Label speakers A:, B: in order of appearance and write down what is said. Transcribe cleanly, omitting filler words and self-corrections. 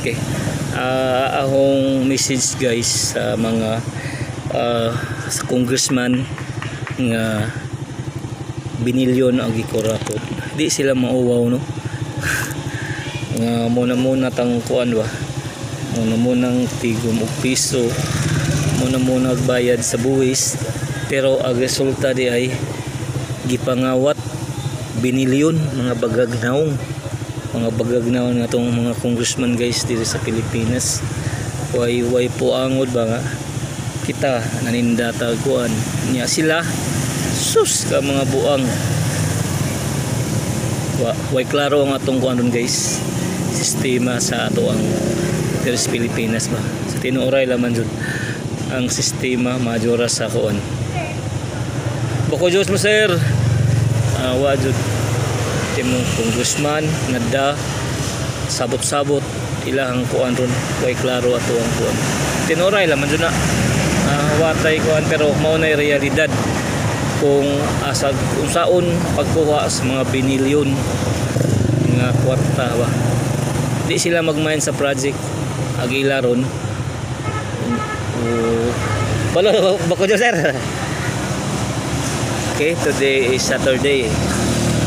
A: Okay. Akong message, guys, sa mga sa congressman nga binilyon ang gikurakot. Di sila mauwaw, no? Nga muna muna tang kuan ba? Muna munang tigom og piso, muna muna bayad sa buwis, pero ang resulta di ay gipangawat binilyon, mga bagagnaong, mga bagagnaong nga atong mga congressman, guys, diri sa Pilipinas. Way way po angod ba nga kita naninda kuan niya sila. Sus ka, mga buang. Wa way klaro ang atong kuan ron, guys, sistema sa ato ang diri sa Pilipinas ba. Sa tinuoray laman jud ang sistema majora sa kuan. Bako Diyos mo, sir. Wa jud timong congressman nada sabot-sabot ilahang kuan ron. Way klaro ato ang kuan. Tinuoray laman jud na. Watay kuan, pero mao na realidad kung asag unsaon pagkuha sa mga binilyon nga kwarta ba. Di sila magmain sa project agila ron. Oh, balo bako dyan, sir. Okay, today is Saturday.